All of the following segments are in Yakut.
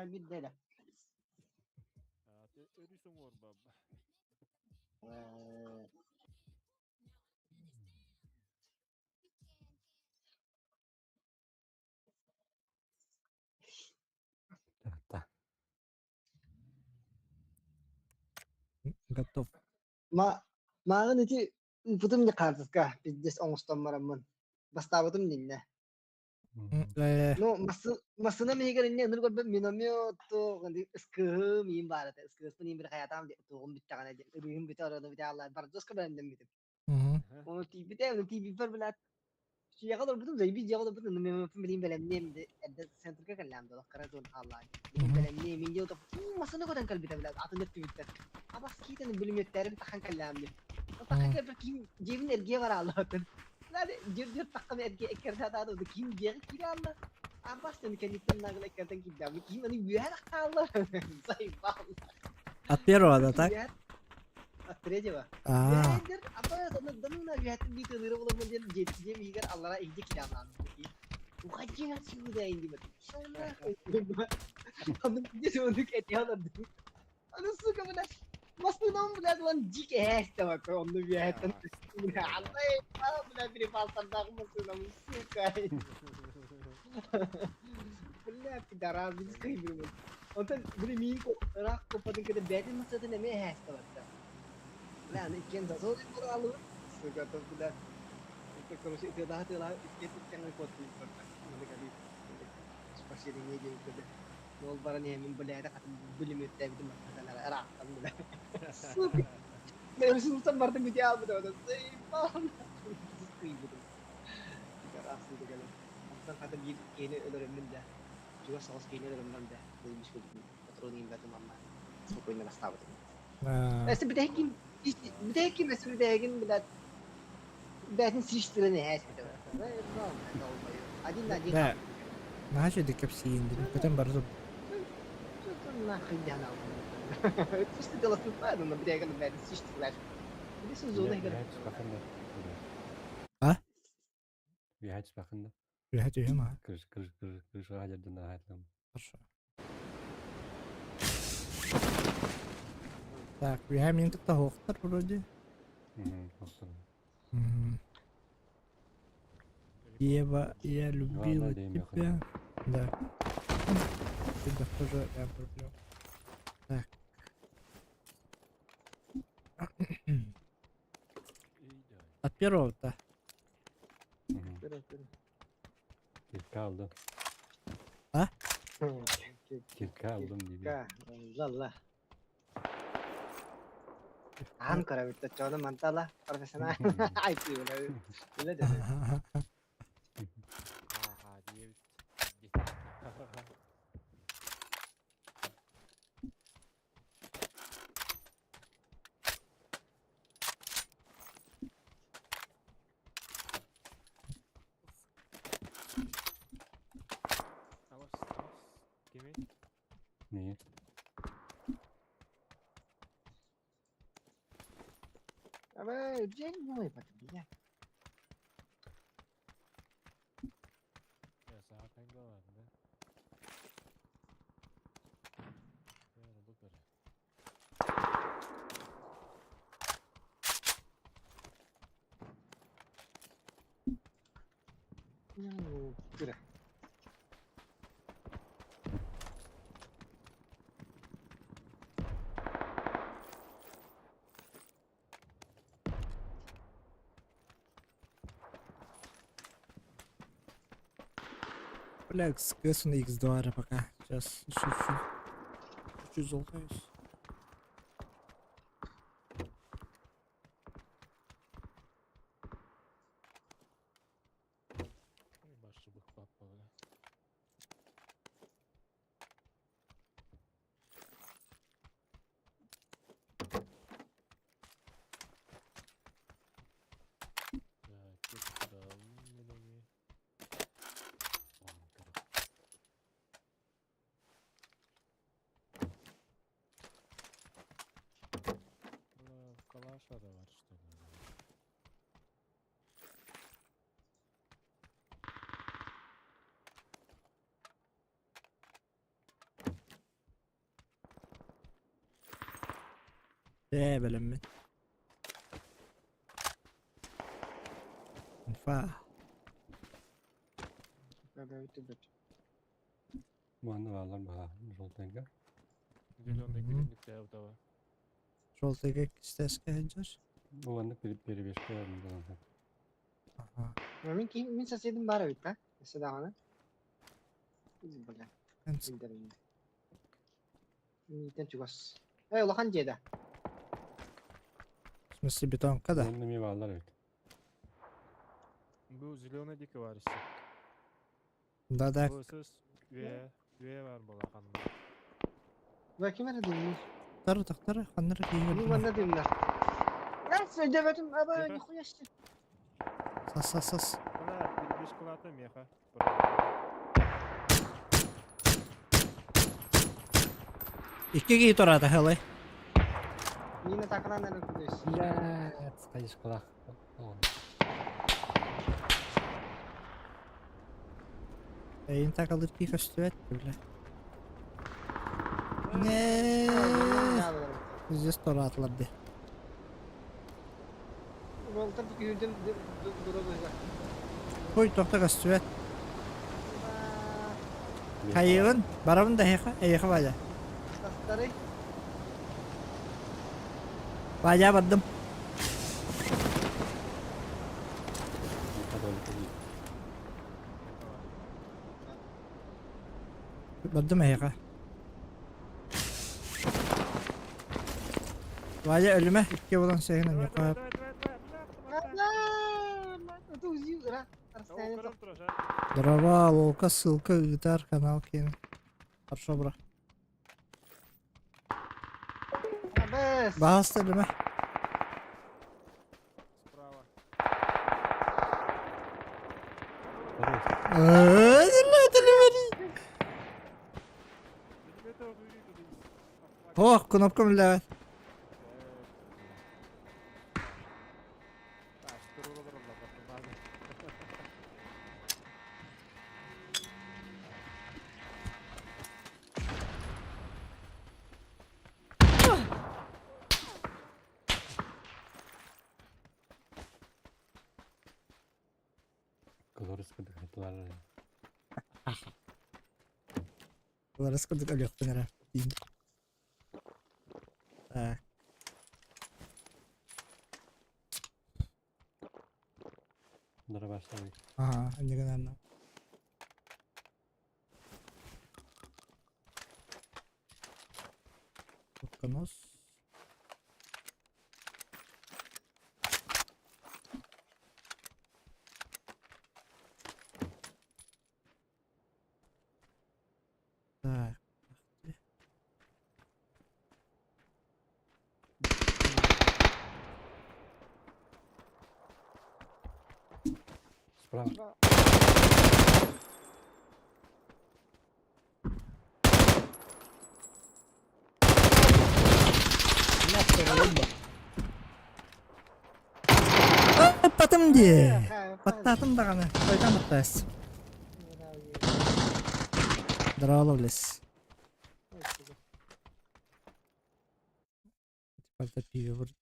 Биирдэ эрэ. Өрүс уҥуор бабба. Да. Готов. Ма мааҕын ити ыыппытым дьэ хаартыска пиздец оҥостон бараммын. Бастаабытым диннэ. Ну, массыынам иһигэр инньэ ынырык көрбөт миномет ыскыһым иин баар этэ. Ыскыһыспын иин бир хайатаам туоҕум бүттэҕинэ диэн ырыыһым бүтэ ороону бүтэ аллаа бардоска бэлэмнэммитим. Ону тиийбитэ, ону тиийбиппэр билээт дьиэҕэ олорбутум, заебись дьиэҕэ олорбутум, миномеппун билигин бэлэмниэм эрдэ центрга кэллэм дуо, кыра туон хааллаан. Билигин бэлэмниэм, мин дьиэ утаппытым, массыына көтөн кэлбитэ билээт атын өттүбүттэн. Абас киитэн бүлүмүөттэрим тахан кэллэм диэн. Тахан кэлбит киим дьиэбин эргийэ барааллаатын. Дьүр-дьүр таххан эргэ эккэрдэ ким дьиэҕэ киирэ алла. Абас кэнниттэн нагла эккэрдэн киирдэ. Ким аны үөһэ хаалла. Заебал. От первого, да, так? От третьего. А. Уходи отсюда, Пошел нахуй. Аны сука, блядь, в основном, блядь, он дикий эс такой, он блядь, бля, бля, перепал массыынам, сука. Бля, пидорас, блин, Онтон били миин ыраах коппатын кытта бэйэтин массыынатын эмиэ эһээстэ барда. Бля, аны иккиэн засол буолаалыбыт. Сука, то бля, короче, ытыалаһа-ытыалаһа иккиэн иккиэн куоттуйбут барда. Спасение диэн көрдө. Ол баран иһэммин блядь хатын бүлүмүөттээбитим баттатан ыраахтан бля. Сука. Ресурстан бардым бүтэ албыта ота. Заебал. Кыйбытым. Аахсыыта кэлэн. Онтон хата биир киһини өлөрөммүн да, чугас соҕус киһини өлөрөммүн да, заебись курдук патрон ииммэтим манна. Спокойно бастаабытым. Өссө бүтэһик бүтэһик ким өссө бүтэһигин блядь бэйэтин сиистэрин эһээспитэ. Один на один. Да. Наһаа үчүгэй кэпсиигин дии. Көтөн бары Нахуй я Чисто дело но бүтэһигин бэйэтин сиистэрин А? Үөһэ түспэххин да? Үөһэ түһүм аа. Крышаҕа дьэрдэн ааһатлам. Хорошо. Так, үөһэ мин кытта оһохтор вроде. Ева, я любила тебя. Да. Тебя тоже я люблю. Так. От первого-то. Кирка алдым. А? Кирка алдым диби. Лалла. Аан көрөбүт оччоҕуна мантала профессионал IT үлэ үлэ Ааха диэбит. Awas, awas. Кимий? Не. Абэ, дьиҥ бля. Я саха тангалар, да? Бу көрө. Күрэ. Бля, КС на X2 пока. Сейчас чуть-чуть. Чуть-чуть залутаюсь. Калаша да бар что ли? Ээ, бэлэммин. Инфа. Манна бааллар баһаа желтыйга. Зеленый Мгм. килинникте утава. Желтыйга кистэскэ сылдьар. Бу маннык перебежка буолан Аха. Мин ким мин соседим бар эбит да? Өссө даҕаны. Бля, билдэрин. Миитэн чугас. Эй, улахан дьиэ да. В смысле бетонка да? Онно эмиэ бааллар эбит. Бу зеленый диэки бар иссе. Да-да. Бу сыс үө үө бар буола ханна. Бу ким эрэ дымныр. Тахтары, тахтары, ханнары киһи Мин көрдүм. манна дымнар. Раз, өйдөбөтүм, аба, Тихо. нихуя себе. Сас, сас, сас. Мына перебежкалата меха. Икки киһи тураата, хылай. Мина такалан эрэ кудуйс. Блядь, хайышкалаах. Эйин такалыр киһи көстүбэт, бля. Не. Здесь тураатылар дии. Уолтар күһүрдүм дура быһа. Ой, тохто көстүбэт. Хайыыбын, барабын да эһиэхэ, эйиэхэ Валя. Тастары. Валя бардым. Бардым эһиэхэ. Валя өлүмэ, икки буолан сэһин Давай, эмиэ давай, давай, давай, давай, бля. Здорово, Лолка, ссылка ыытар канал киэн. Хорошо, бро. Баһаста өлүмэ. Справа. Ох, кнопка милләбәт. Кыларыс курдук айтылар. Кыларыс курдук өлүөхпүн эрэ. Так. Дара баштабыт. Ага, эмне гынарна. Утконос. Так. Справа. Ыппатым дии. Баттаатым даҕаны. Ойдон баттаас. Здорово, лес. Типа пиво вроде.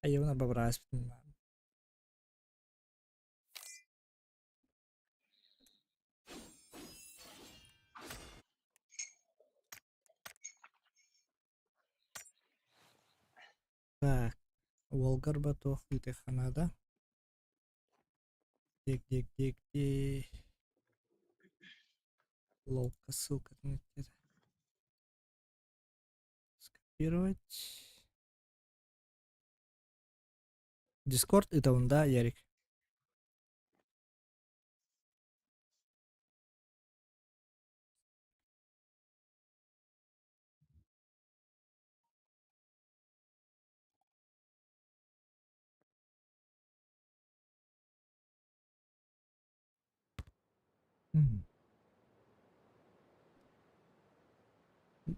Айыбын обобрааспытын. Так, уолгар ба туох ыытыахха наада? Дик дик дик ди. Лолка ссылкатын эттэ. Скопировать. Дискорд ыытабын да, Ярик?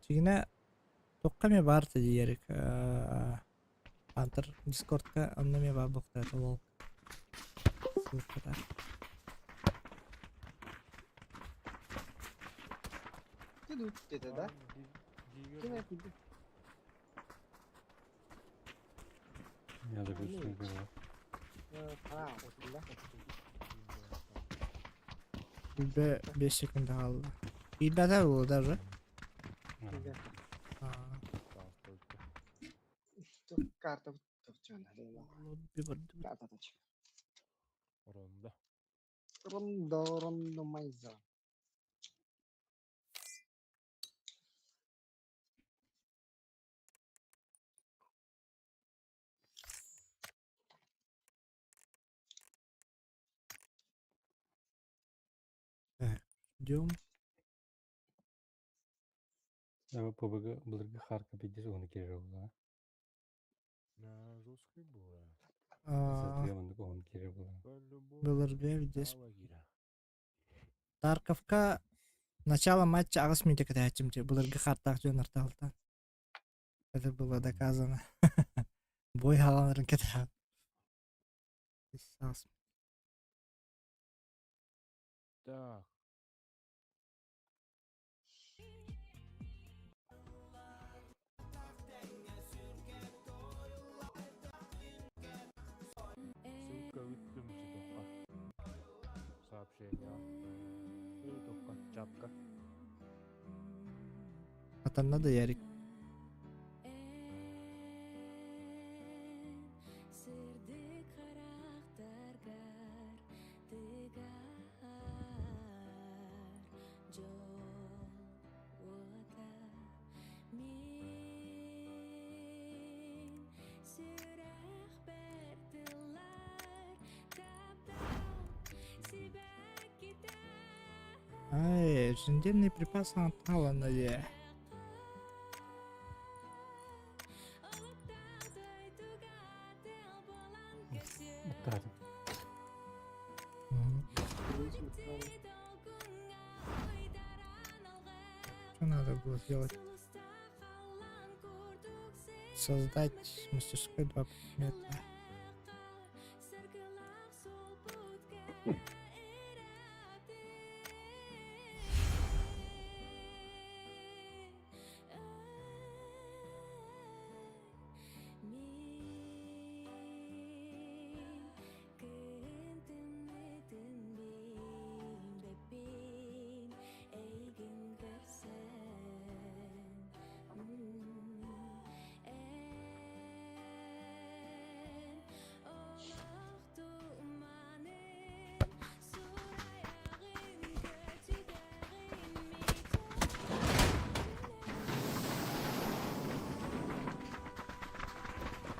Дьиҥинэ туохха эмэ баар этэ дии Ярик Антар Дискордка онно эмиэ баар буолуохтаах ол ссылката. идут где-то, да? Дигер Кем это? Я загрузил было. А, вот, да. 5 секунда қалды. Киирбэтэ буолуо даже. А, Аа, Тут карта тут лобби бардыбыт. Карта точка. Ронда. Рондо, рондо, майза. Ждем. Я ПБГ былыргы Харка пиздец уһуну киирэр буолла. На жесткий было. Аа, ССТ маннык уһуну киирэр буолла. По-любому. Былыргы здесь. Лагеря. Тарковка начало матча аҕыс мүнүүтэ кэтэһээччим былыргы хартаах дьон артаалтан. Это было доказано. Бой хааланарын кэтэһэ. Аҕыс. Так. Ссылка ыттым читокка. Сообщение. Читокка. Чапка. Атанна да Ярик. Ай, инженерный припас хааланна дии. Баттаатым. Мгм. Что надо было сделать? Создать мастерской два предмета.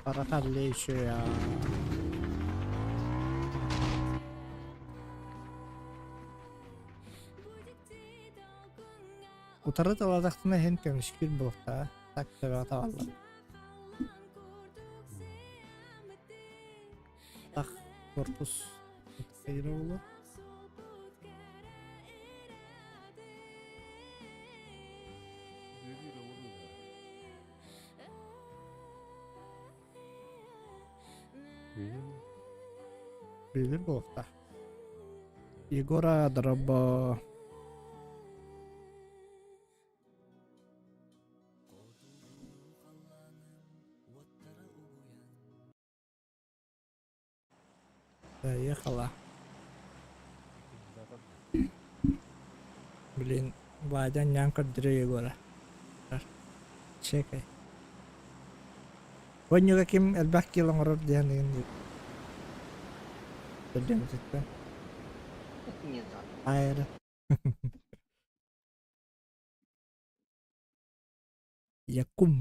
Парахалли еще я. Утары талаатахтына иһин көмүскүүр буолуохтаа. Так төбөҕө табаллар. Так корпус буолуо. Двери работают. Видел? Билир буолуохтаах. Егора дорообо. Доехала. Блин, Вадя нянка көрдөрө Егора. Чекай. Воннюга ким элбэх килл оҥорор диэн диэн көрдүм Не знаю. Айр. Якум.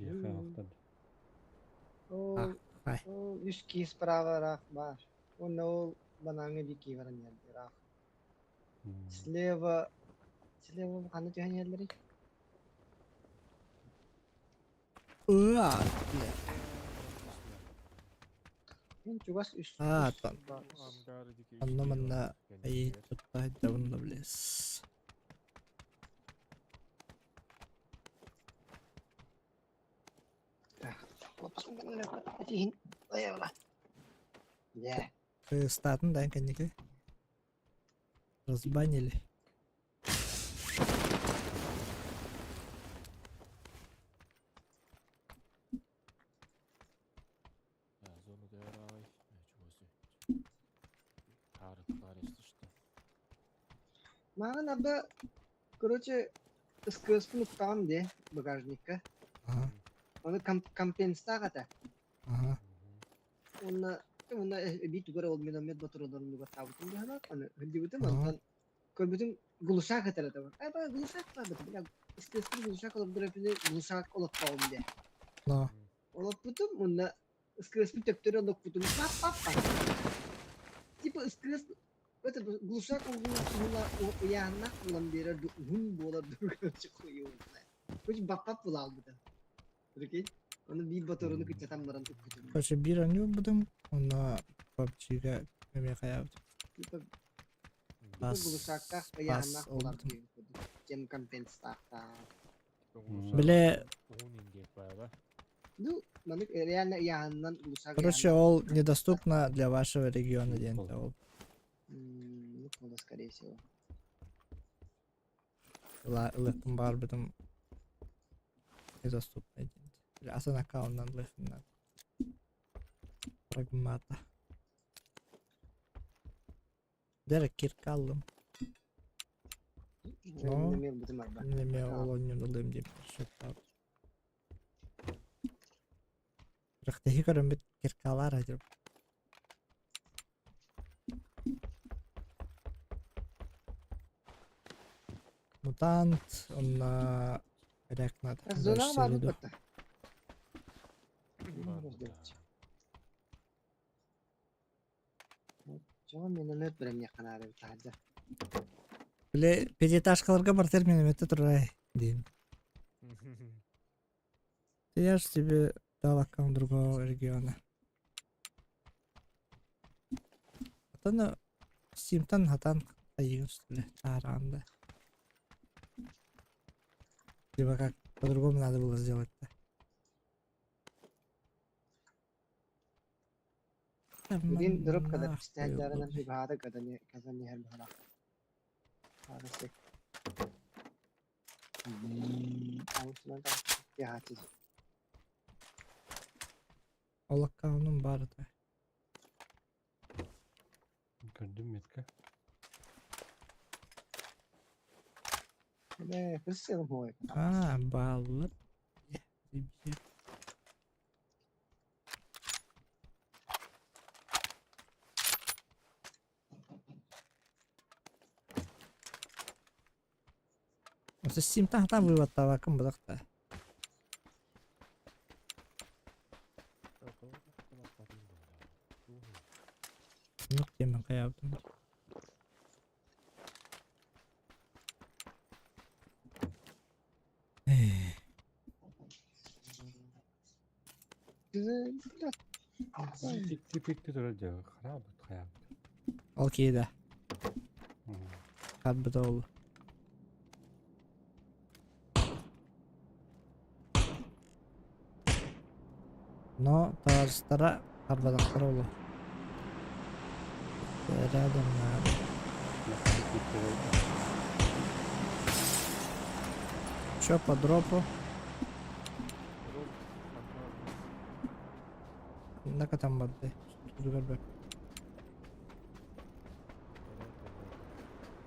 Биэхэ охтор. Ол, хай. ол үс киһи справа ыраах баар. Уонна ол банааҥҥа биир киһи баран иһэр ыраах. Слева, слева ханна түһэн иһэллэрий? Ыа. Мин чугас үс А, үс там. баар. Ангары диэки Онно манна үс ай тутта сылдьабын да блес. Дьэ. Статын да кэнники. Разбанили. Зону дыарай. Чугасы. Хаар если что. Маған аба, короче, СКС-пын уктаҕым дии багажникка. Ону компенстаах этэ. Уонна уонна эбии тугу эрэ ол миномет ботуруоннарын угаттаабытым быһыылаах. Аны сылдьыбытым, онтон көрбүтүм глушак этэр этэ. Э, ба, глушак баабыт, бля, СКС-пын глушак олордор эпини глушак олохтооҕум диэ. Но. Олоппутум, уонна СКС-пын төптөрү олоппутум, пап-пап-пап. Типа СКС это глушак уһуна ыйааһыннаах булан биэрэр уһун буолар короче хуй Короче, баппап булаалбыта. Прикинь, ону биир боторону кыччатан баран уккутум. Короче, биир оонньуу булбутум, уонна PUBG-га эмиэ хайаабытым. Типа Бас глушактаах бас ыйааһыннаах булар ылбытым. диэн курдук. Чем компенстаахтаах. Бile Уһун индиет баала. Ну, маннык реально ыйааһынынан глушак короче, ыйааһыннаах. ол недоступно для вашего региона диэн ол. Ну, скорее всего. Ылыахпын баҕарбытым недоступно диэн. Бile атын аккаунтан ылыахпын Прагмата. Дere кирка аллым. Но Мен бутым арба. неме ол оонньуун ылыам диэн сөптөөх. Рахтаһи көрөммүт киркалаар атыр. Мутант, онна рекнат. Зона бар бутта. Чоҕо миномет бирэмниэх ханаары таһырдьа. Биле пятиэтажкаларга бартер минометте турай диин. Я ж тебе дал аккаунт другого региона. Атаны Steam'тан хатан айыгын что ли, тааранда. Либо как по-другому надо было сделать-то. Билин дроп кадар Нахуй пистээддээҕинэн ылбыт. чугаһаата катан иһэр быһалаах. Хаары Яхачы. Ол аккаунум бар этэ. Көрдүм метка. Э, кырсыгым хуой. А, баллар. Осы Steam'тан хатан выводтаабаккын бадахта. Нук диэмэн хайаабытым. Тик-тик турар дьэ хараабыт хайаабыт. Ол киһи харбыта ол. Но табаарыстара харбатахтара олу. Рядом на Чё по дропу? На там барды. Тугар бэр.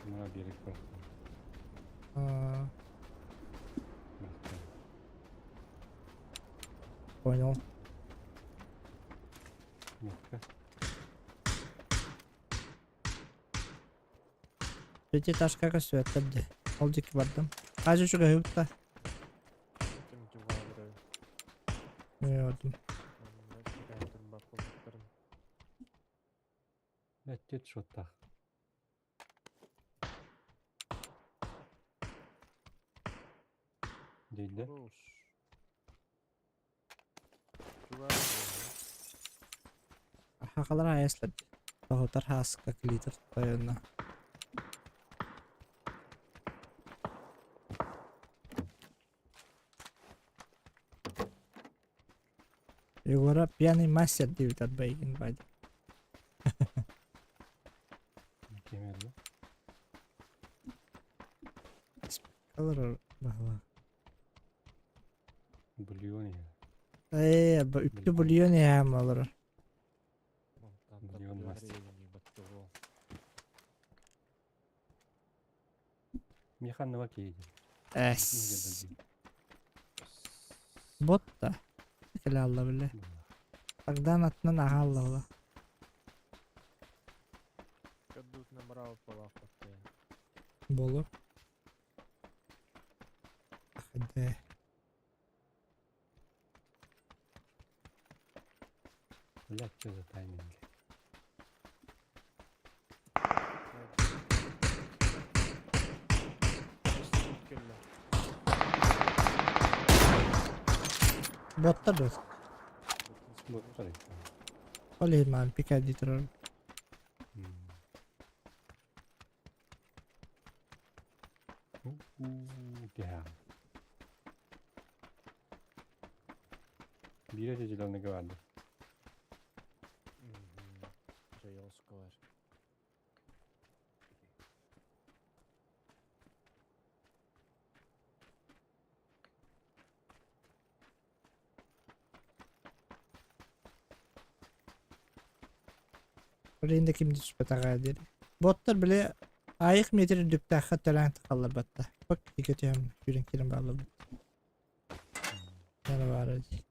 Мына берек бырахтым. А, Бырахтым. Понял. Метка. Пятиэтажка көстүбэттэр Ол диэки бардым. Хажы үчүгэй ыытта. Бардым. Мэттет шоттах. Дейді. Хахалар аяслар. Тоһутар хааска клитер тойонно. Егора пьяный мастер диэбит арбайгын бади. Кемерде. Олорор баһылаах. Бульон иһэр. Ээ, арба үптү бульон иһээм олорор. Бульон мастер. Миэхэ анныба киһи Эс. Бот да. Кэлэ алла биле. Богдан атынан аха алла Болу. Хадэ. Блядь, что за тайминг? Боттар да. Боттар. Ол иһин маан пикап дии турар. Киһэҕин. Биирэ чэчилэнигэ баарды. Жайоскалар. Билигин да ким да түспэтэҕэ диэри. Боттар били аайых метр үрдүктээххэ төлөөн тахалларбатта. Бак икки түһэм сүүрэн киирэн баалларбыт. Яна баара дии.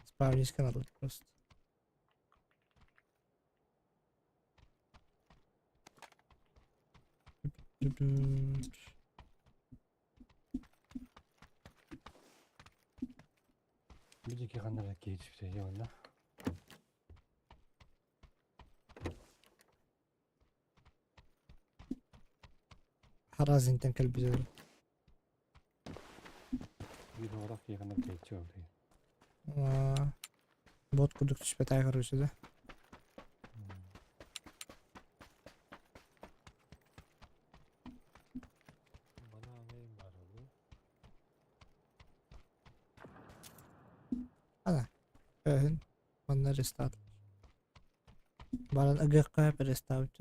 Спавнишка надо просто. Били ханна эрэ киһи түспүтэ уонна Харазинтэн кэлбит биир оҕолох киһи ханна тэйиччи олордо. Бот курдук түспэтэ короче да. Ана, өһүн, манна рестат. Баран ыгыахха переставить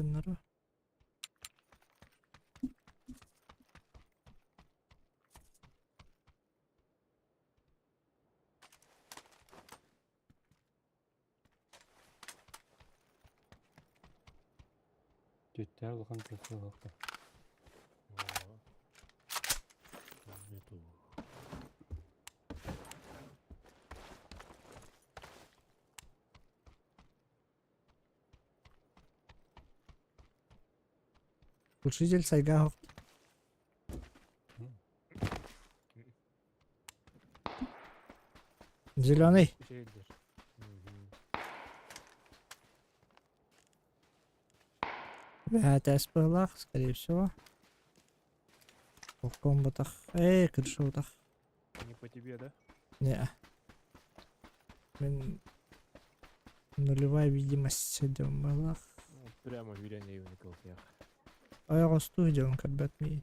Түттээх улахан тыас Глушитель сайга Зеленый. Это СПЛах, скорее всего. Полком ботах. Эй, крыша ботах. Не по тебе, да? Не. Мен нулевая видимость идем была. Ну, прямо виряне кылтыях. Ой, идем, как бы ми.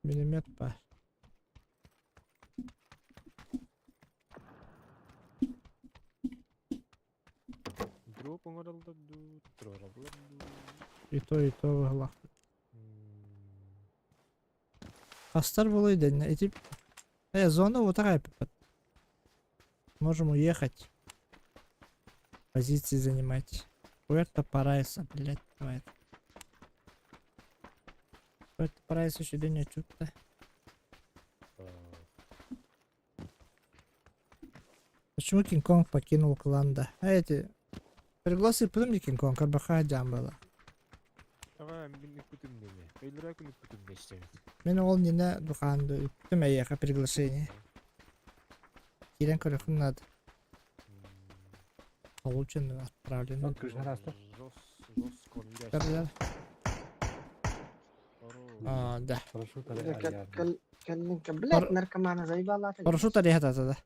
Миномет па. Дроп оҥороллор дуу, тророллор дуу. И то выглах. Хастар было и Эти... зона вот такая. Можем уехать. Позиции занимать. Пуэрто Парайса, блядь, давай. Пуэрто Парайса еще не чуть-то. Почему Кинг-Конг покинул клан, да? А эти... Пригласи потом Кинг-Конг, арбаха было. Мен ол нина духанды үттүм эйэхэ приглашение. Кирен көрөхүн надо. Получено, отправлено. А, да. Блядь, наркомана заебала. Парашют арехата да.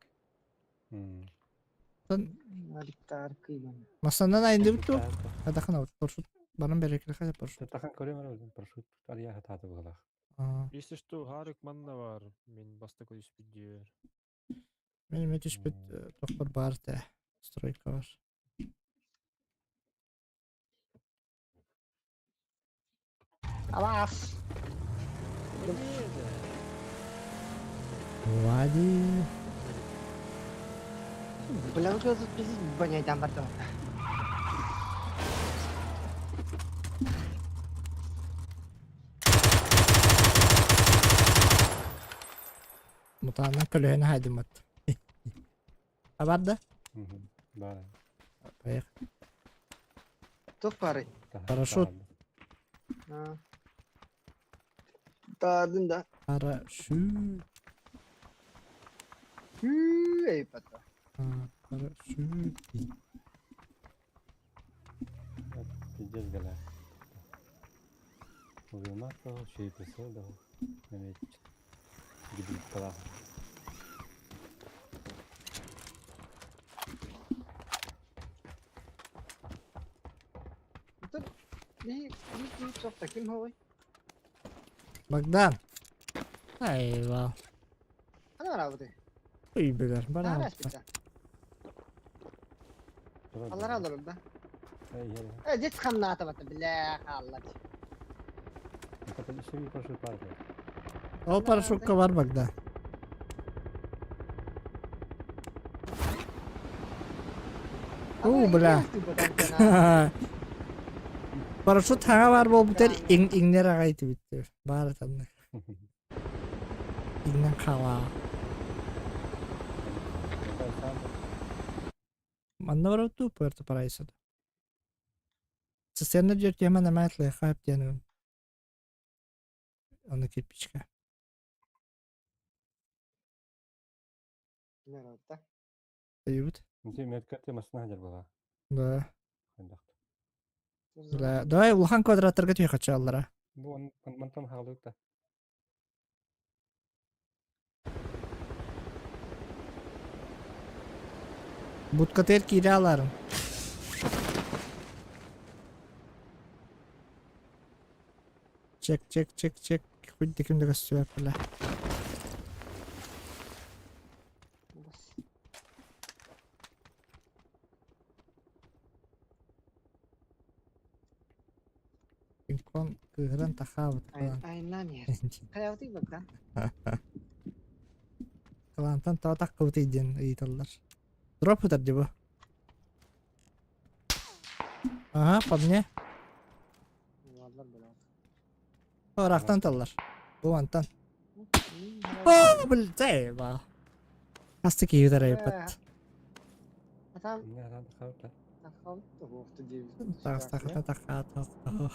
Масанан айынды буту. Адахана парашют. Баран берекер хата парашют. Тахан көрөм парашют ария хататы булах. Аа. Если что, Гарик манна баар, мин бастакы түспүт дьиэбэр. Мин эмиэ түспүт тохпор баар этэ, стройкабар. Алаас. Влади. Бля, вы тут пиздец баняйдан бардым. Мутааннан көлөһөнө хайдыммат. А бар да? Бар. Поехали. Туох баарый? Парашют. Таардын да. Парашют. Үй, пата. Парашют. Пиздец гала. Уилмато, шейпесо да. Неметчик. Гибриткалах. Богдан. Айва. Хана барабыты? Ый билэр, Таһара барабыт. аспыта. Аллара олорор да. Э, дьэ хамнаата бля, хаалла. Ол парашютка бар Богдан. Уу, бля. Парашют хаҥа баар буолбутар иҥнэр аҕай түбүттүр. Баар атанна. Иҥнэн хаалаа. Манна барабыт Пуэрто Параисо. Сцена дьөртүөмэ намаат лыахаап диэн Аны кирпичка. Өйүбүт? Да. Да. Давай улахан квадраттарга түһэ аллара. Бу мантан хаалык да. Будкатер киирэ аларын. Чек, чек, чек, чек. Хоть ким да көстүбэт бля. Пинкон кыыһыран тахаабыт кылаан. Айнан иһэр. Хайабытый Богдан? Кылаантан тоҕо таххыбытый диэн ыйыталлар. Дроп ытар дии бу. Ага, по мне. Ыраахтан таллар. Бу мантан. О, блядь, ба. Хасты киһи тарайпат. Тахта тахта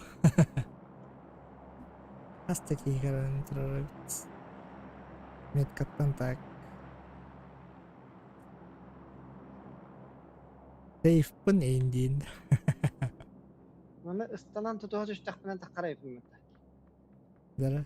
Хасты киһи көрөн турар эбит. Меткаттан так. Сейфпын эйиндиин. Маны ыстанан тутуһа түстэхпинэ таххара эпиммит. Дара.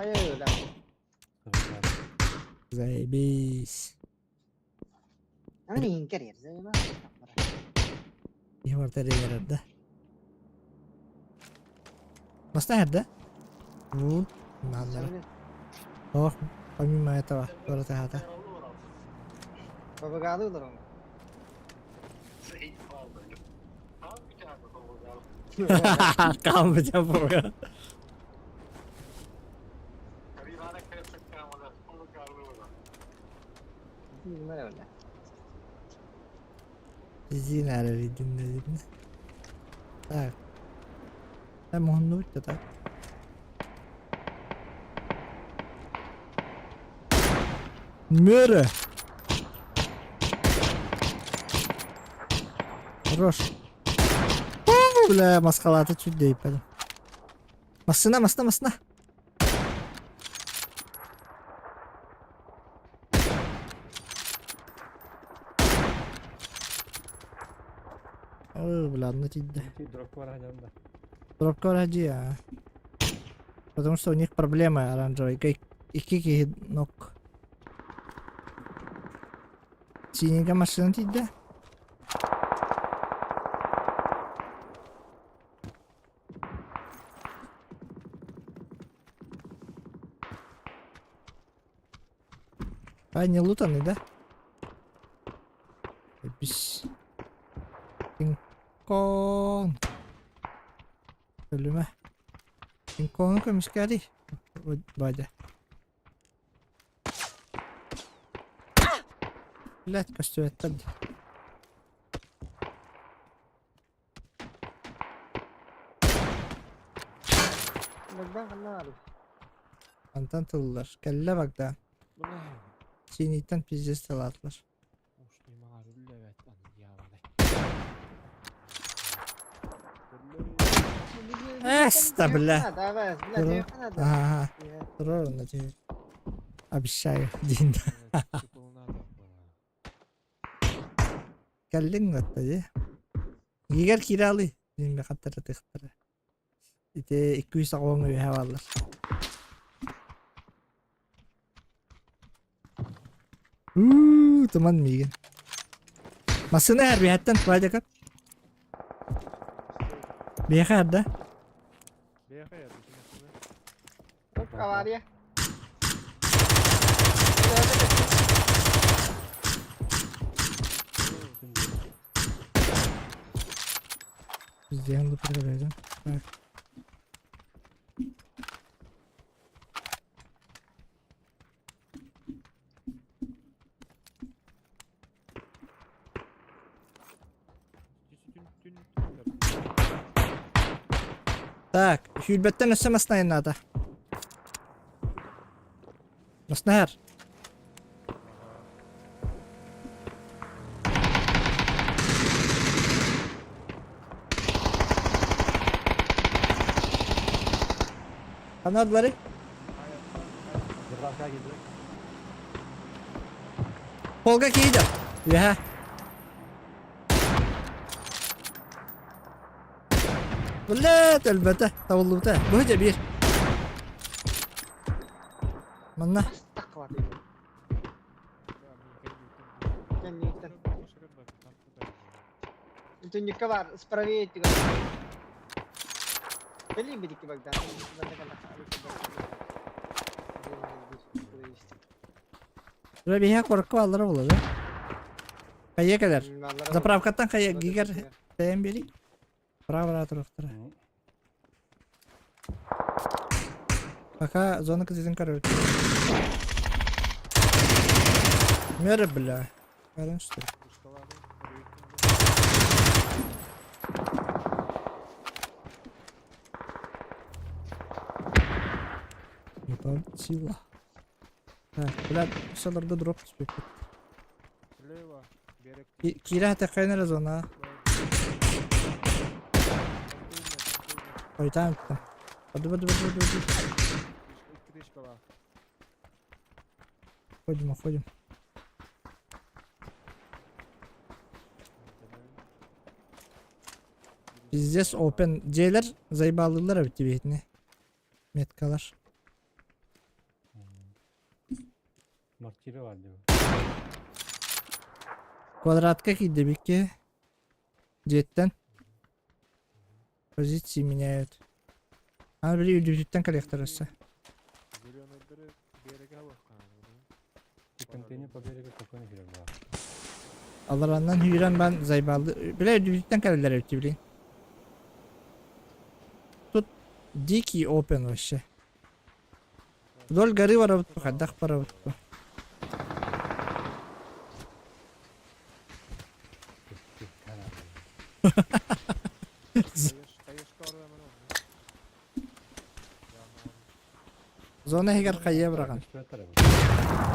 Ай ай өлә. Заебись. Аны иҥкэр ер. Киһи барыта эрэ да. Баста эрдэ. Бу нааллара. Ох, помимо этого, барыта хата. Бабагалы олорон. Каамбытя бога. Зин эрэридин Так. Муһуннубут да так. Мөрө! Хорош. Бля, маскалааты чуть дэйпэдим. Массына, массына, массына! Ой, бля, онно тиийдэ. Дропка баран да. Дропка бараһдьыйа. Потому что у них проблемы оранжевый. Икки киһи нок. Синенькая машина тиийдэ. А, не лутанный, да? Бис. Кинкон. Өлүмэ. Кинкону көмүскээри. Бадя. Блять, көстүбэттэр дии. Богдан ханна баарый? Хантан тыллар? Кэллэ Богдан. Синиттэн пиздец тылаатылар. Эс, да бля. Ага, турар онно дии. Обещаю, диин. Кэллиҥ батта дии. Гигер киирэ алый. Диин бэхаттара тыхтара. Ити 280 үөһэ бааллар. Уу, туман миигин. Массыына иһэр биһэттэн Вадика. Биэхэ иһэр да? Биэхэ иһэр массыына. Авария. Бізден лупер Так. Так, сүүрбэттэн өссө маснайын наада. Маснайар. Канадалары? Полга киирдэ. Үөһэ. Блядь, өлбөтө, табыллыбыта. Бу дьэ биир. Манна. Түннүккэ баар, справее өттүгэр. Кэлиий бидикки Богдан. Бля, биһиэхэ куоракка бааллара буолла да? Хайа кэлэр? Заправкаттан хайа гигер тэйэн биэрий. Право туруохтара. Пока зона кытытын көрөбүт. Мөрө бля. Көрөн что ли? Сила. Так, бля, соларга дроп түспүппүт. Слева, берег. Киирэ хатаххайын эрэ зона. Хойутаан ыттым. Баду баду баду баду баду. Крышкалаах. Ходим, уходим. Пиздец open. Дьиэлэр заебалыылар эбит дибиһитини. Меткалар. Мартира бар диyor. Квадратка киирдибикки. Дьиэттэн. Позиции меняют. Аны били үрдүбүтүттэн кэлиэхтэр өссө. Зеленыйдары береге Контейнер по берегу спокойно кирер бар. Алараннан үүрэн бан заебалды. Бile үрдүбүтүттэн кэлэллэр эбит блин. Тут дикий open вообще. Вдоль горы барабыт хайдах барабыт Зона иһигэр хайа быраҕан.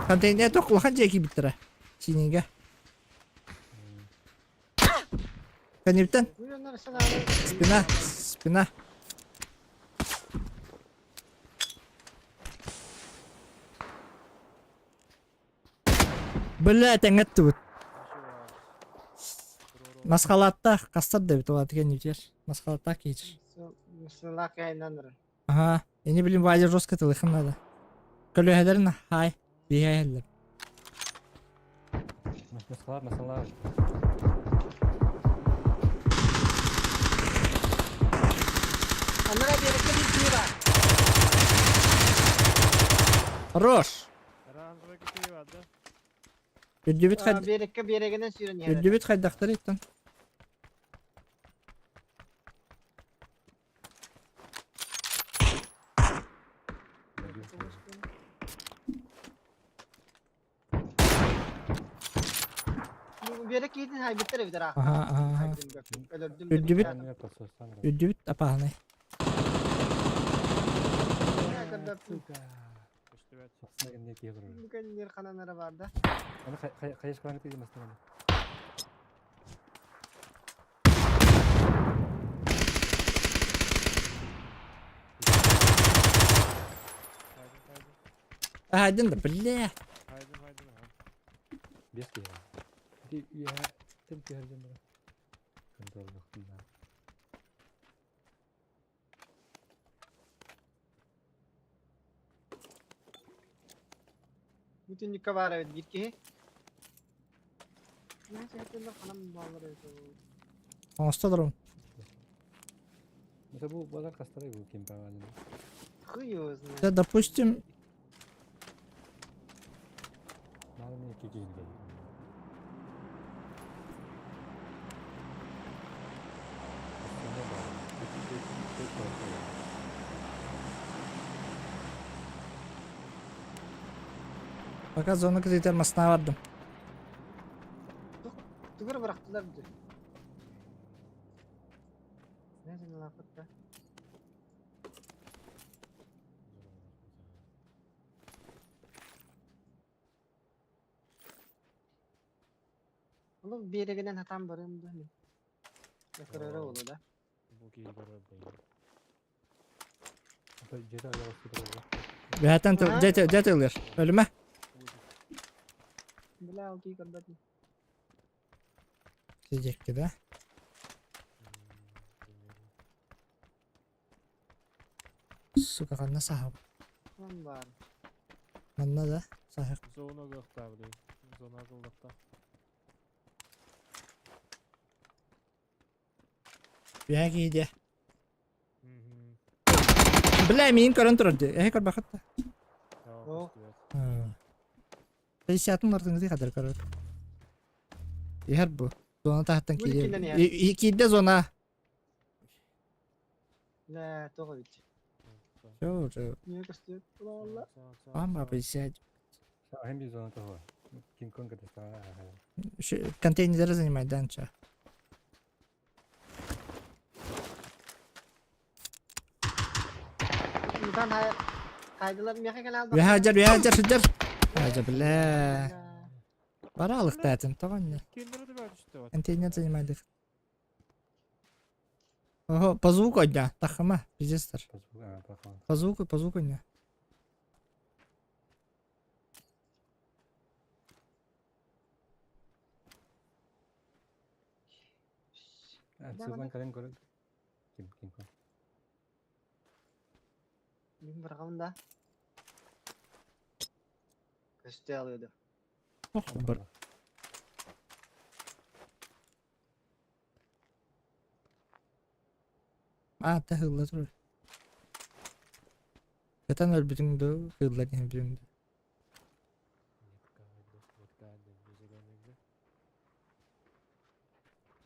Контейнер туох улахан дьиэ киирбиттэрэ. Синигэ. Кэнниттэн спина, спина. Бля, тэҥэттибит. Масхалааттаах хастар да эбит, улаатыган үтүөр. Масхалааттаах киһи. Ага. Ини билим Вадя жестко тылыхым надо. Көлөһөлөрүн хай, биһэһэллэр. Масалар, масалар. Анара биэрэккэ биир киһи баар. Хорош! Оранжевый киһи бар да? Үрдүбүт хайд... Биэрэккэ биэрэгинэн сүүрэн иһэр. Үрдүбүт хайдахтар иттэн. Биэрэ киһитин хайбыттар эбит араах. Аха, аха. Өлөрдүм. Үрдүбүт. Үрдүбүт апаһанай. Бүгүн ханан бар да. Хайышкаланы кыйы мастаганы. Айдын да, бля. Хайдым, хайдым, аха. Без киһи. Ити үөһэ тем түһэрдим бара. Контроллуктунна. Бүтүннүккэ баар эбит биир киһи. Ханан бааллар эбит Оҥосто олорум. Это бу балар кастары бу ким баҕаны. Хуй его знает. Да, допустим, Мало мне кикин дей. Пока зона кызытар масына бардым. Тугур бырахтылар дии. Не лапытта. Ону биэрэгинэн хатаан барыам да мин. Көрөрө олу да. Бу киһи көрөр бэйи. Бэһэтэн тыл, дьэ дьэ тылыр. Өлүмэ. Бля, ол киһи көрбөт. Сидекки да. Сука, ханна саһап. Ман бар. Манна да саһак. Зона ылыахтаах били. Зона ыллахтаах. Бэһэ киһи дьэ. Бля, миин көрөн турар дии. Эһэ көрбөхөт да. Оо. Пятьдесятын артыҥытыы хадыр көрөр. Иһэр бу. Зона таһыттан киирдэ. Киирдэ зона. Бля, тоҕо бит. Все уже. Не көстүөт буолла. Ама 50. Ахим bir зона того. Кинг-Конг это Контейнеры занимать, да, ничего. Мутан хайдылар миэхэ кэлэ Үһэ дьэр, үһэ дьэр, сылдьар. Ажа, бля. Баралыктаатын, тоҕонньо. Контейнер занимайдык. Ого, по звуку одня, тахама, пиздец. По звуку одня. Сылан кэлэн көрө. Ким ким ким. Мин барҕам да. Көстө алыды. Ох, бар. А, та хылла турар. Кытан өлбүтүҥ дуу, хылла диэн бүтүҥ дуу.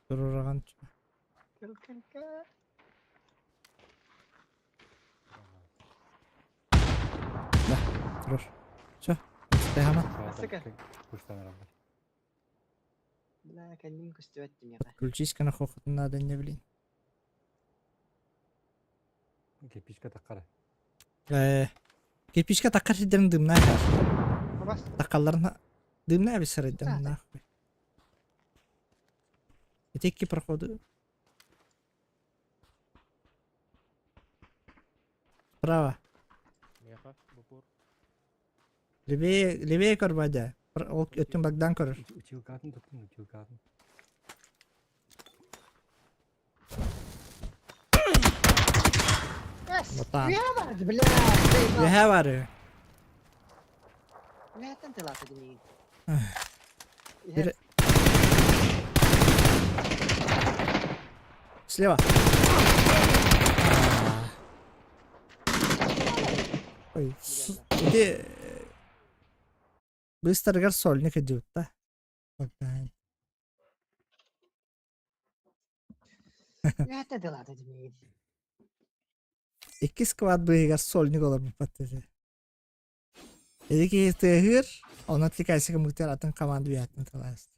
Турураҕан Кэл кэл кэл. Да, турур. Все, Стехама. Бля, кэнним көстүбэт миэхэ. Подключись на хохотун надо не блин. Кирпичка таккара. Кирпичка таккар сидерин дымна хар. Таккалларына дымна бисарыдым нахуй. Эти икки проходы. Справа. Меха, бупур. Левее, левее көрбөдө. Ол өттүн Богдан көрөр. Училкатын туттун, училкатын. Эс! Ботан. Үөһэ бар, блядь. Үөһэ бар. Үөһэттэн тылаата димигин. Bir... Слева. Ой, ити быстарыгар сольник идут да. Үөһэттэн тылаата димигин. Икки склад быыһыгар сольник олорбуппат дии. Ити киһи тыаһыыр, онно отвлекайся кымыктыыр атын команда үөһэттэн тылаас.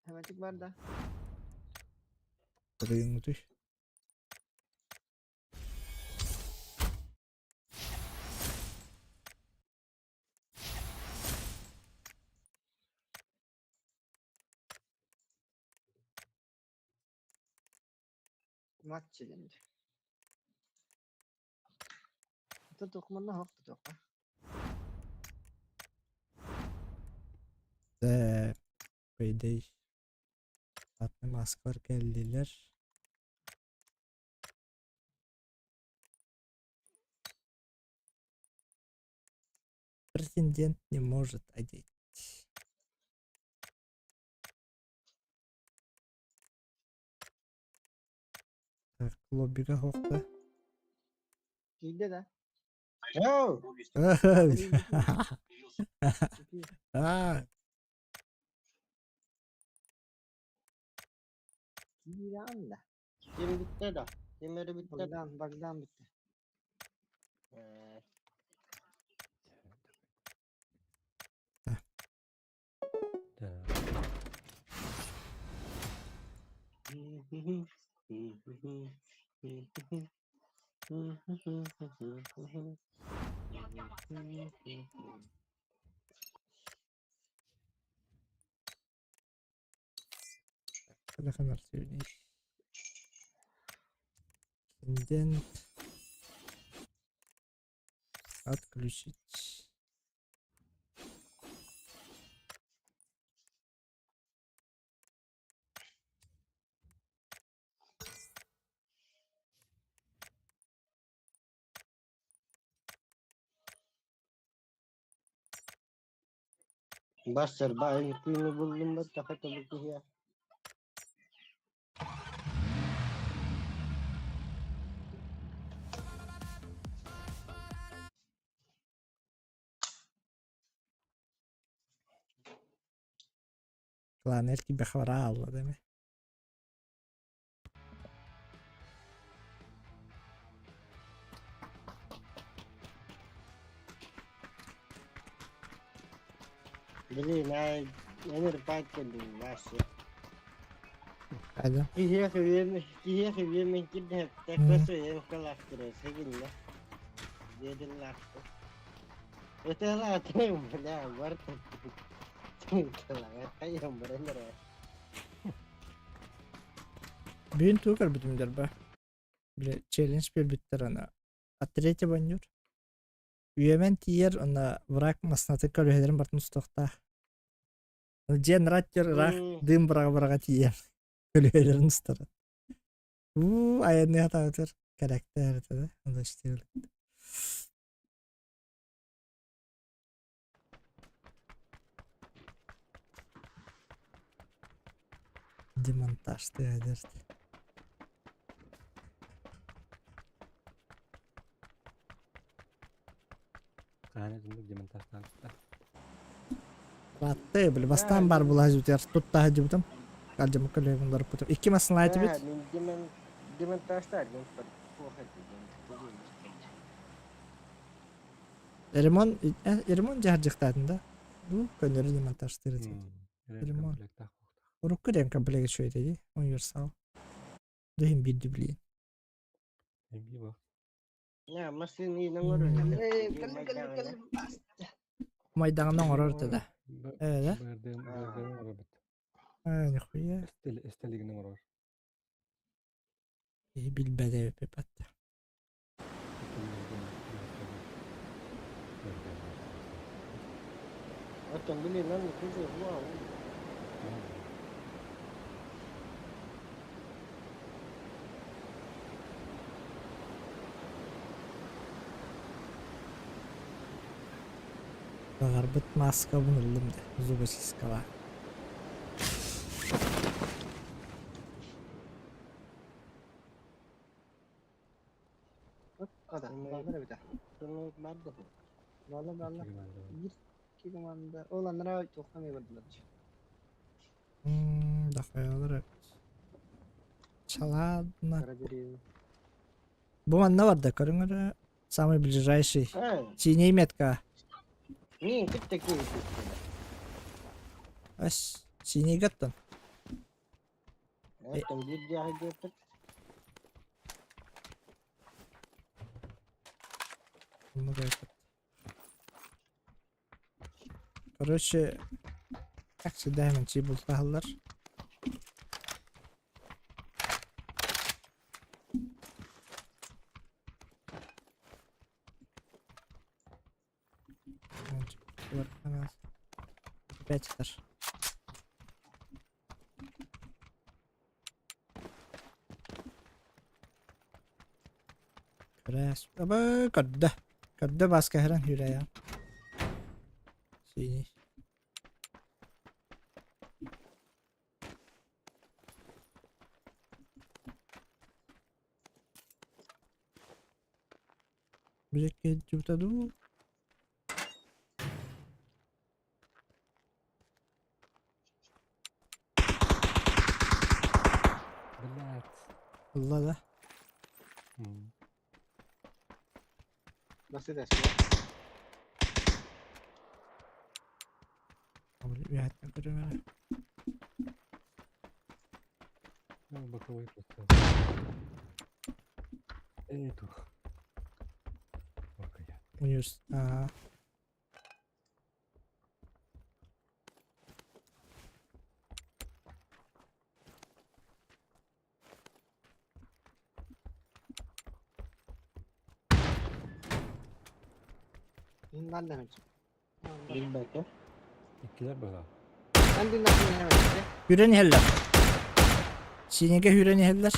Хэмэтик бар да. Тыгыҥҥытый. Матч дэнди. Тутук манна хоқ тутук. Э, Пейдей. Атны маскалар кэллилэр. Претендент не может одеть. Так, лоббига хоқта. Киирдэ да. Оу! А, Киирэн да. Ким bitti да? Ким өрө bitti да? Богдан, Богдан bitti. Э, Да. Телефон активный. Претендент. Отключить. Бастер баайын күүнү буллум ба таха тобу киһиэ. Кланер кибе хвара алла деме. Блин, ай, энер байт кэллим ваще. Хайда. Киһиэхэ үөмэ киһиэхэ үөмэн кирдэһэп тэккөсө ем калахтыры сегинне. Дедин лахты. Это латым, бля, барта. Кайым баранара. Бүгүн тугу көрбүтүм дэрбэ. Бile челлендж биэрбиттэр ана. От третьего нюр. Үөмэн тиийэр уонна враг массыынатын көлүөһэлэрин бартын устуохтаах. Дьиэн раттер ыраах дыым быраҕа-быраҕа тиийэр. Көлүөһэлэрин устара. Уу, айанныа таатыр. Кэрэктээр этэ да. Онно Демонтаж тыа дэрт. Хаһан этинник демонтажтаабыттар. Ратты, били бастаан бар булаһы туттаһы дьыбытым. Алдьамы көлүөбүн ларыппытым. Икки массыына этибит. Мин демон демонтажтар дем Ремонт, ремонт дьаһардьыктаатын да. Бу көннөрү демонтажтыыр этибит. Ремонт. Ремкомплектаах буолуохтаах. Урукку ремкомплект үчүгэй этэ дии, универсал. Дыһын биирди билиэн. Эбии бах. Я машина оҥорор. Кэлин кэлин кэлин. Майдаҕына оҥорор этэ да. Ээ да? Бырдыым бырдыым оҥоробут. Ээ, нихуя. Эстелигин оҥорор. Киһи билбэт эбиппит. Оттон билинэн кыыс буолуо. Баҕарбыт мааскабын ыллым да, зубочисткалаах. Баалла баалла. Биир икки команда. Ол анараа туохха эмиэ бардылар. Дахайалар эбит. Чаладна. Кыра деревня. Бу манна барда көрүҥ эрэ. Самый ближайший. Синий метка. Мин кытта киһи Ас, синий гаттан. Оттон биир дьаһай диэппит. Короче, как всегда, менчи бултаһаллар. Опять этаж. Көрөөс. Аба көрдө. Көрдө баска хэрэн хүрээ. Синий. Билекке дьубута дуу? Блядь. Ылла да. Басты Үөһэттэн көрүм эрэ. Ну, боковой просто. Эй, тух. Окей. Универс... Аа. Билбэтэ. Иккилэр быһа. Хүрэн иһэллэр. Синигэ хүрэн иһэллэр.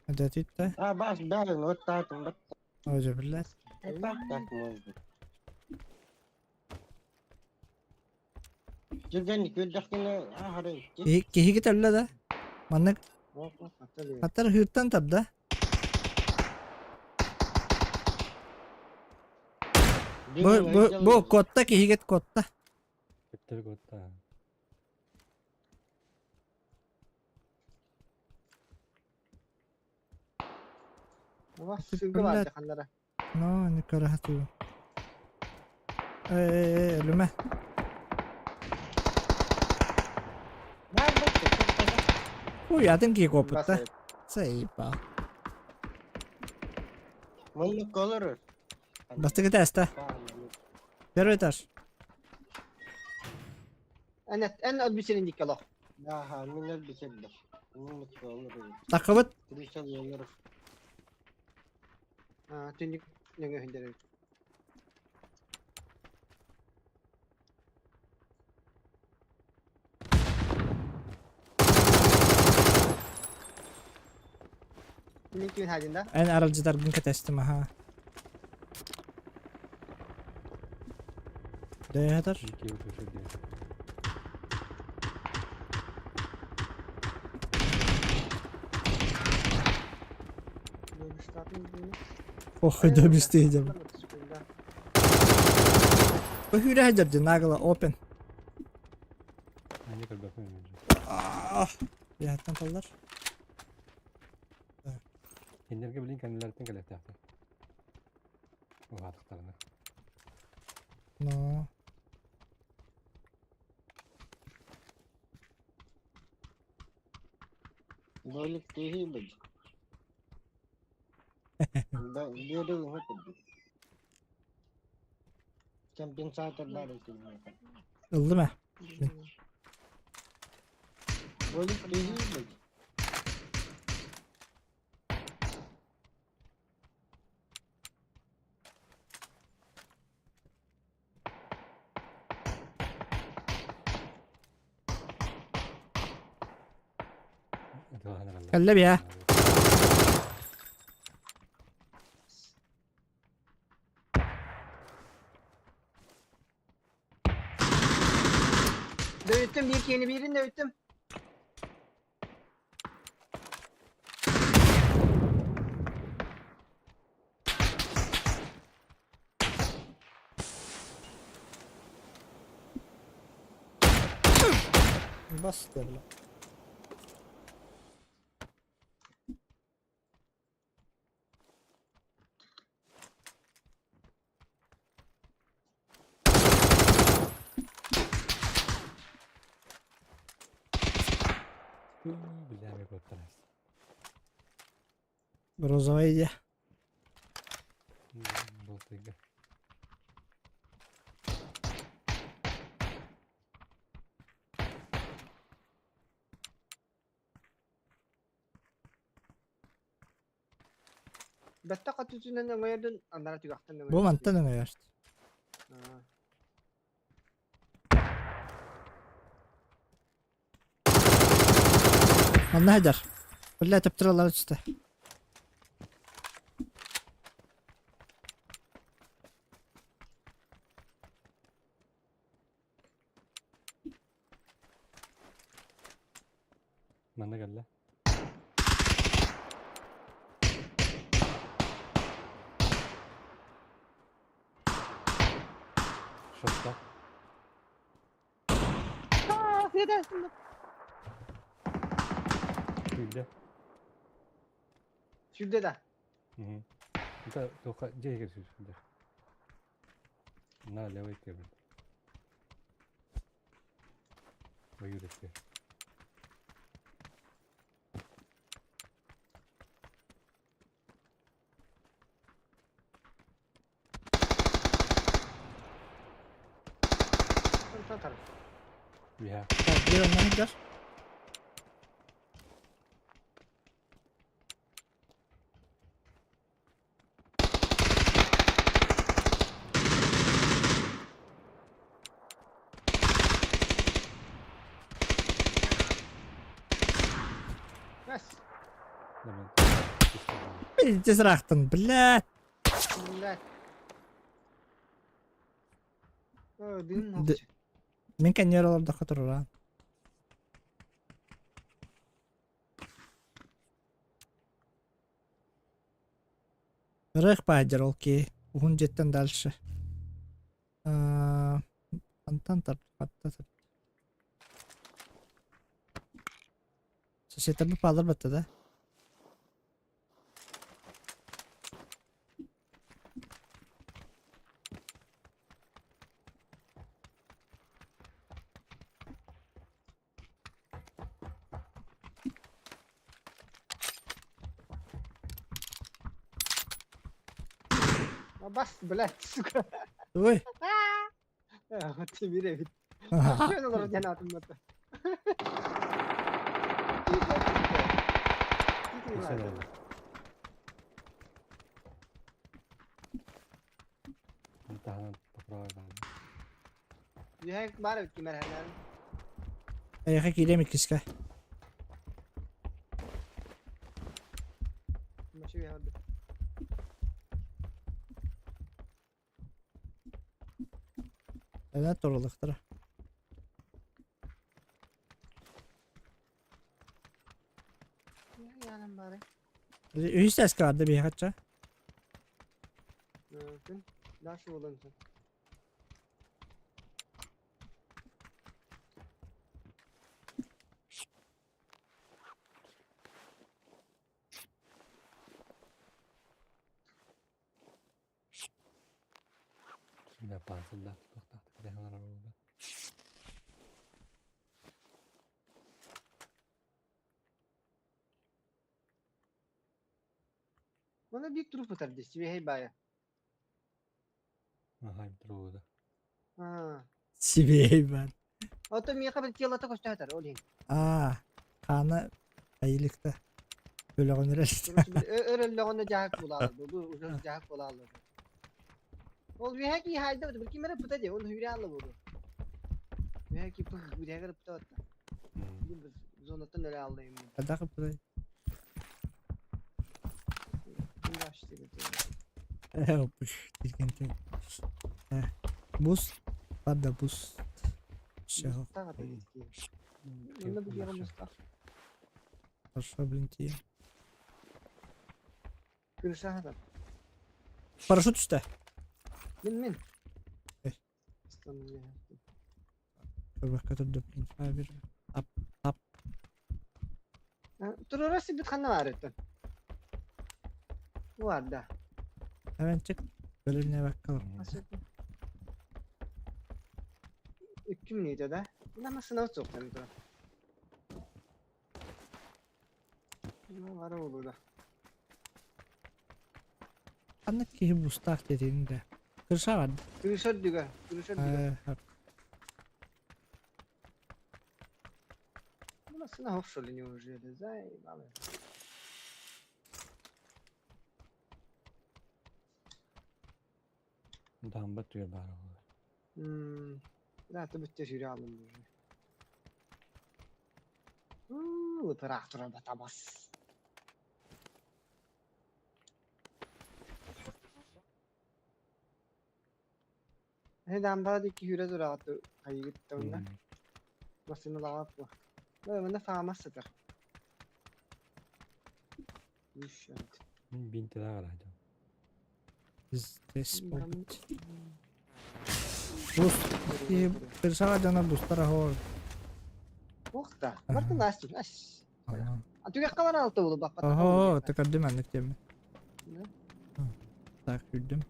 Өдөтүттэ. А, бас бәрін оттаатым бат. Ожо биллэр. Так так может. Жүрген көрдөхкүнэ аһары икки. Киһигит өллө да. Маннык аттар хыыртан тарда. Бу бу бу котта киһигит котта. Төттөрү котта. Блядь. Но не көрө Э, өлүмэ. Ой, атын киһи куоппут да. Сайба. Муннук олорор. Бастакы этээстэ. Первый этаж. Эн өлбүсэрин дикке олох. Аха, мин өлбүсэрдим. Муннук олорор. Такыбыт. Крыша олорор. Түннүк нөҥө хүндэрэр. Мин кимин хаадьында? Эн аралдьытаргын кэтэстим аха. Дөйөтөр. Икки өтөшө диэн. Ох, дөбүстейдим. Бу хүрэ дьэрдин нагла open. Они көрбөппүн мен. Яттан таллар. Кинилэргэ билин кэннилэриттэн кэлиэхтээхтэр. Уһаатахтарына. Но. Болик киһи бит. Да, биэри уһат. Компенсатор бар экен. Ыллым э. Болик киһи бит. Кэллэ бия. Dövüttüm bir yeni birini dövüttüm. Бас бля. Бля, мне куда-то Розовая иди. Болтыга. Бэтте қатысынан өңөйөрдүн анара түгахтан Бу мантан өҥөйөрт. Манна сылдьар. Бля, тэптэрэллэр түстэ. Манна кэллэ. Шотта. Сүүрдэ. Сүүрдэ да? Это только дьиэ сүүрдэ. На левый кебин. Ойуур өттүгэр. Үһэ. Так, биир онно сылдьар. Бас. Пиздец ыраахтан, блядь. Блядь. Дым Мин кэннигэр олордоххо туруораан. Ырыах баайдьар ол киһи уһун дьиэттэн дальше. Хантан хатта Соседтарбыт бааллар батта да? Бас, блядь, сука. Ой. Тимир эбит. Şöyle olur cenatım batı. Үһэ баар эбит ким эрэ Эйиэхэ киириэм иккискэ. Эбэ турулуктара. Үһүс эска барды биһиэхэ Оны биир труп ытар дии, сибиэһэй баайа. Аха, труда. Сибиэһэй баар. Оттон миэхэ бил телото көстө ол иһин. Аа, хаана айылыкта. Бөлөҕүн эрэлитэ. Өрөллөҕүнэ дьаһак булаалар, бу уже дьаһак булаалар. Ол үөһэ кии хаайда, бил ким эрэ пыта дии, ол хүрэ алла буолуо. Үөһэ кии пых, үөһэ пыта батта. Зонаттан өлө аллайым. Хайдах ыппытай? Тиргентен. Бус. Бар да бус. Все. Хорошо, блин, тиийэ. Парашют түстэ. Мин мин. Көрбөккө турда, блин. Bir. Ап, ап. Турара сибит ханна бар эттен. Бар да. Hemen çık. Bölümüne bakalım. 2 минута да? Мына сынау соқтан тұра. Мына бара болу да. Ханна киһи бустаах диэтиҥ да. Кырса бар. Крыша дүгә, крыша дүгә. Мына сынау что ли неужели? Заебали. Дамба түгэр баар буолар. Да, ты бүттө сүйрө алым уже. Лыпыраах турар батабас. Дамба дикки хүрэ турааты хайыгыттауна. Масына лаап бу. Да, мында фамас сытар. Үш. Мин бинтелер араадым. Здесь болбут. Бус. И кырсаға жана бустар ахор. Охта. Барты настю. Аш. А түгә калар алты булып бак. Охо, текердим аннык деме. Так, жүрдүм.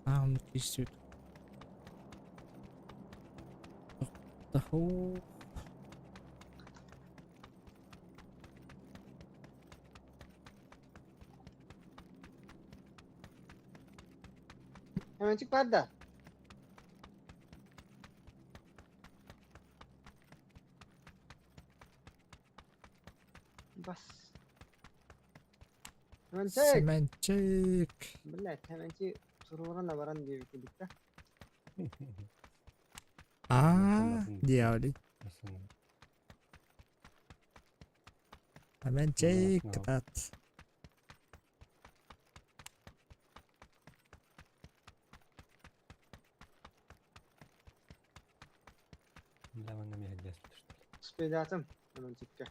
А, оны кийсүт. Таху. Hemencik бар да. Бас. Hemencik. Семенчик. Блять, hemencik турурана баран диye курдук да. А, дьяволи. Семенчик кытаат. Спедатым hemencikке.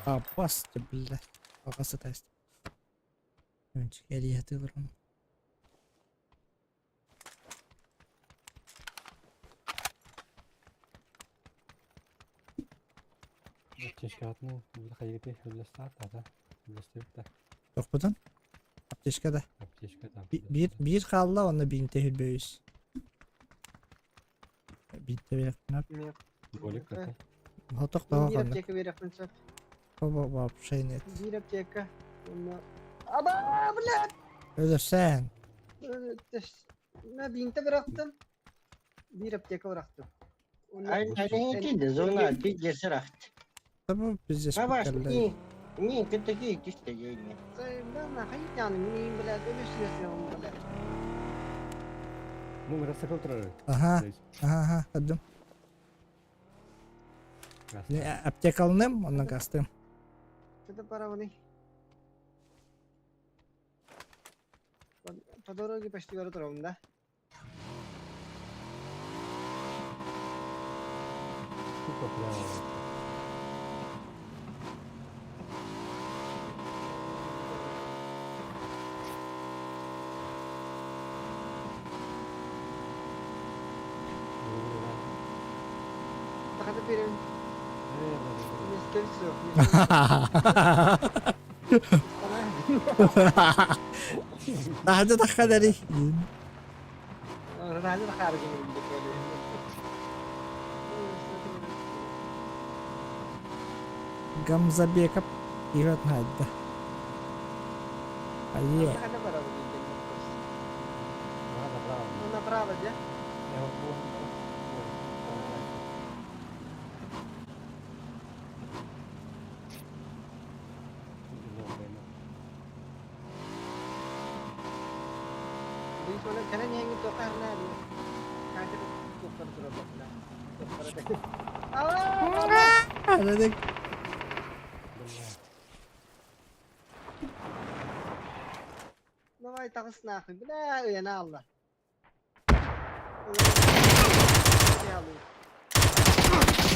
А, басты, бля. Ағасы тест. Семенчик элиһэ тыылырым. Аптечкатын хайгати үллэстаат үллэстибит Тохпутун? Аптечка да. Аптечка там. Биир биир хаалла онно биинте хүрбөйүс. Биинте берекпинап. Болик это. Хотох Бир того ханна. аптека берекпин сөп. Бо вообще нет. Бир аптека. Аба, блядь! Өлөрсән. Мен бинте бырактым. Бир аптека бырактым. Ай, зона пиздец рахт. Табы пиздец. Бабаш, не, не, ты такие чисто не. Да, хайяны, мен блядь, өлөсүнөсүн, блядь. Ну, мотоцикл турар. Ага, ага, ага, Аптека алыным, оннан кастым. Это пора вони. По дороге почти бара турабын да. Тупо прямо. Тахата берем. Все. Тахады тахадари. Рады тахары Гамзабеков играть надо. Ае. Ну направо, да? Биир кэлэн иһэҥҥин туохха аһарнаа дии. Катя туохтары турар Туохтара Dedik. Давай таҕыс нахуй. Бля, ыйана алла.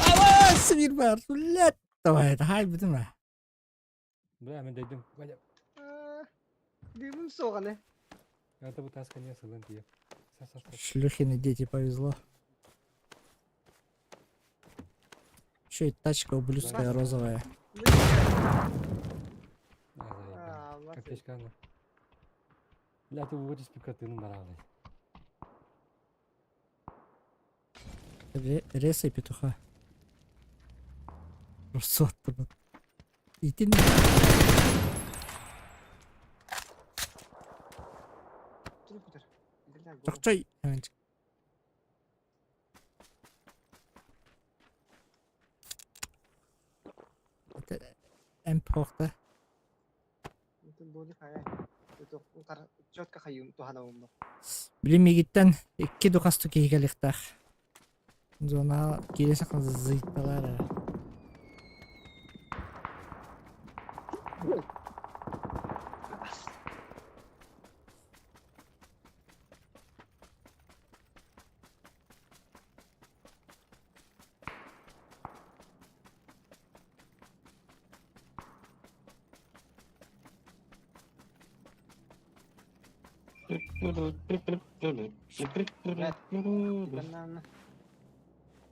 Ава, сибир бар. Блядь. Давай, это хай бүтүм. Бля, мен дөйдүм. Дыымым суоҕаны. Это бу тас конец ылын тиийэ. Шлюхины дети повезло. Еще и тачка ублюдская розовая. Копеечка. Бля, ты выводишь пикатыны баралы. Ресай петуха. Русоттыбыт. Итин. Чохчой. Эмпохта. Четко хайым туһанабым. Били мигиттен икки духасту киһи кэлиэхтээх. Зона киирэ сахан зыйталар.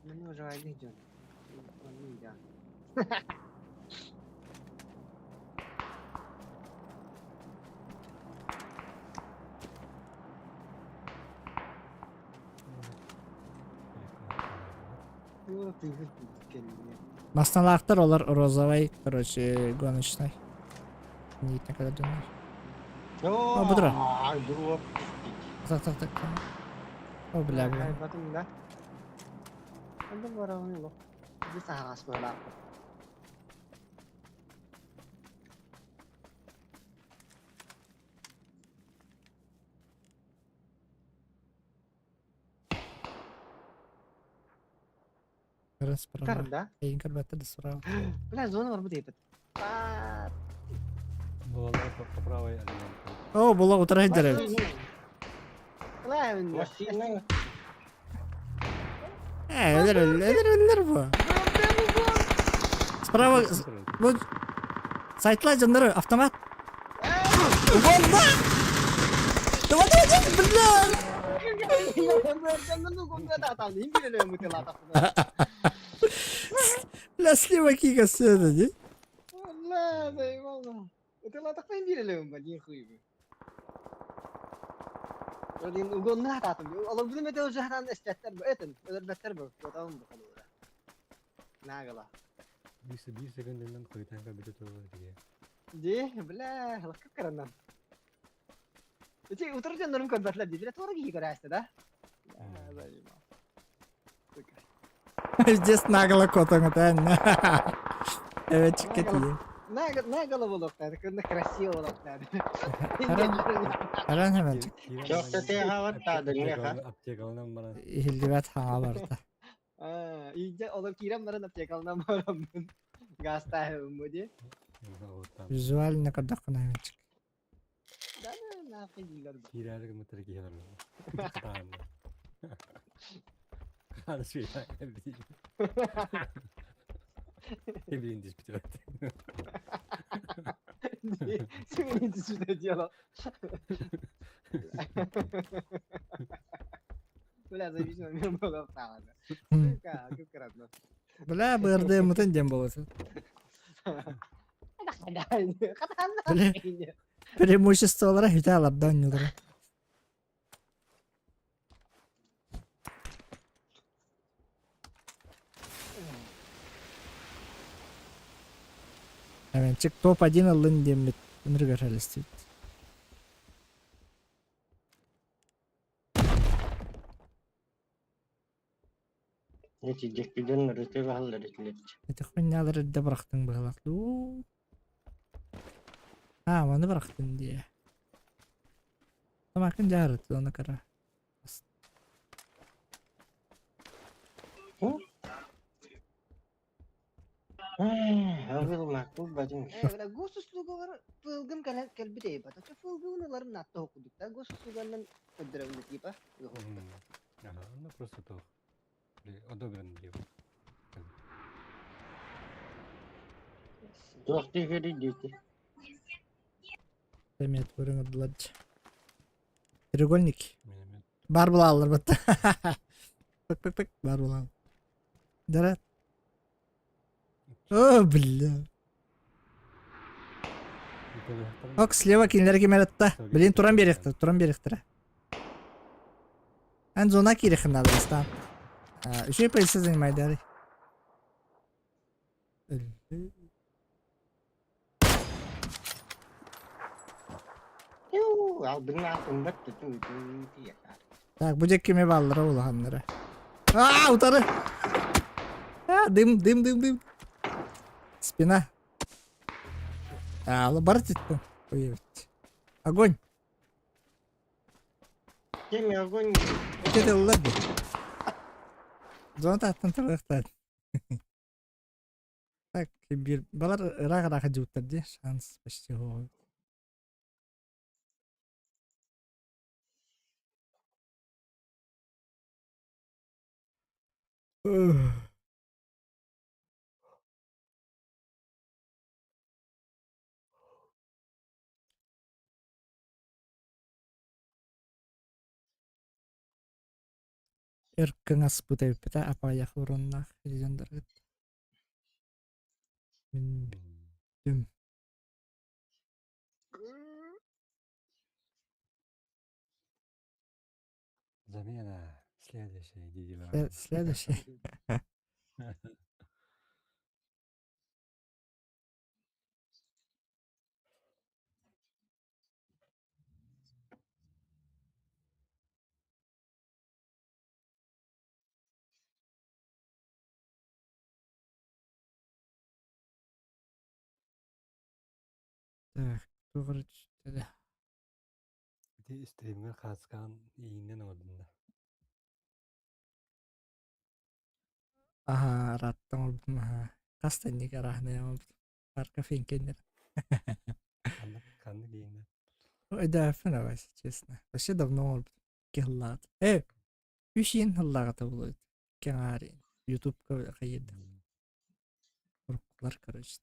Мен уже идет. Масналаахтар олар розовый, короче, гоночный. Не когда думаешь. О, будра. Так, так, так. О, бля, бля. Да. Справа. Да? Справа. Бля, зона бар бу дейбит. Буолалар по правой О, була утара дерев. Э, өлөр бу. Справа, вот сайтла жандары автомат. Бомба! Давай, давай, давай, бля! Бля, слева кига сюда, не? Бля, заебал. Нагала. Биир секундынан хуйтанка бүтө турур дие. Ди, бля, лакка каранан. Эти утыржан норм көрбөтлөр ди. Бля, тура кии көрәсті, да? Заебал. Здесь нагло котоҥ Evet, чиккетии. Наголо болуктар, күнне красиво болуктар. Аран hemen чик. Аптекалынан бара. Ихиллибэт хаҥа барда. Иже олор киирэн баран аптекалынан бараммын. Гастаһым ди. Визуально көрдөххүнэ hemen чик. Да, нахуй дилер. Киирээри гыммыттар киһилэр. Хана сүйэ. Эбилин диспит. Симини диспит дело. Бля, зависимо мен болуп тагы. Көп карадым. Бля, бырды мытын дем болот. Бля. Преимуществолара хүтэ алардан нюдара. Hemen чик топ-1 ылын деммит. Ыныргар хэлистибит. Эти декпиден рытыга халлар этилет. Эти хуйнялар эрдэ бырахтың быһылаах дуу. А, маны бырахтың дии. Тамакын дьаарыт уонна кара. Э, бля, госуслугалар фылгым кэлэн кэлбит эйбат. Очо фылгын ыларым натта хокудукта. Госуслуганнан көрдөрөбүн типа. Ага, ну просто то. Одобрен диэн. Туох түһүрүй диэти. Эмиэ көрүҥ ырдылар. Треугольник. Бар булааллар батта. Пык пык пык бар булаал. Дара. О, бля. Ок, слева кинилэр кимэр атта. Блин, туран биэриэхтэрэ, туран биэриэхтэрэ. Эн зона киириэххин наада бастаан. Үчүгэй позиция занимайдары. Так, бу дьэкки эмиэ бааллара улаханнара. Аа, утары! Аа, дым, дым, дым, дым. Спина. Аа, бар титтим. Ой, эбит. Огонь! Ким огонь? Ити ыллар дии. Зона тааттан тылыахтаат. Так, биир балар ыраах-ыраах дьууттар дии, шанс почти суох. Өр кыҥаспыт эбиппит ээ, апаайах уруннаах дьонноргут. Мин бүттүм. Замена. Следующий, Диди Следующий. Так, туох эрэ түстэ Ити стримҥэ хааскаан ииннэн оҥордун да. Аһаа, ырааттан оҥорбутум аһаа. Хас да инник арааһынай оҥорбутум. Парка финкеннер. Ханнык ханнык ииннэн? Ой, да, если честно. Вообще давно оҥорбутум. Киһиллаат. Э, үс иин сыллааҕыта буолуо. Кэҥээри. Ютубка хайыырдым. Уруккулар, короче.